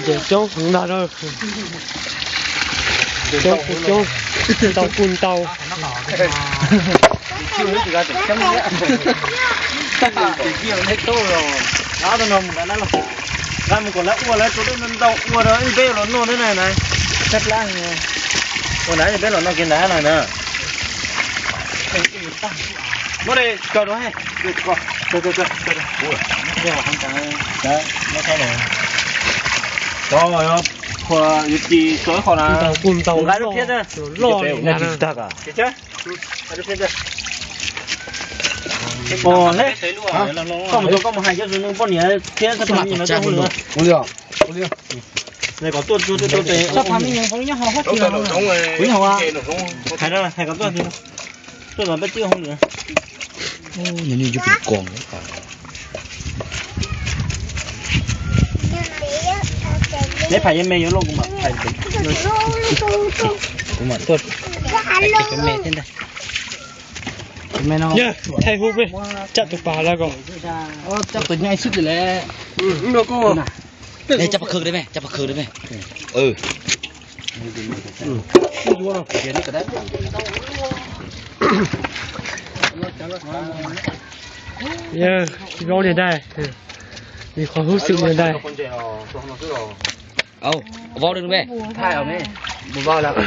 Coob heev ntag lauj. Coob kuj coob, ntau kuj ntau. Nqa mus kom lawv ua, lawv rau lub ntau ua rau ib peb los noj thiab na. Ua na peb los noj kiag ntawd na. Muab li kaw rau. Qhua yuav tsis tau ib qho na. Ntau kuj ntau, nqa lub phiab loj li ntag. Koj mus, koj mus hais cov poj niam thiab txog phav me nyuam no tuaj hauj lwm. Txog phav me nyuam, kuv nyob hauv huab tib no. Kuv nyob hauv, hais, hais kom tuaj, tuaj kom peb twb hauj lwm. Nws nws cub pim koos. Neb phais yeej me yuav lauj, kuv mam phais. Kuv mam tuaj phais cov me thiab ntag. Yog thaij hub peb, tsab tus pas lawm ko. Tsab tus nyaij xwb tiag le. Tsab pas khawg dab me, tsab pas khawg dab me. Yog, vaub niag dais, nws qhov hub xwm niag dais. Vaub dab me, vaub lawm.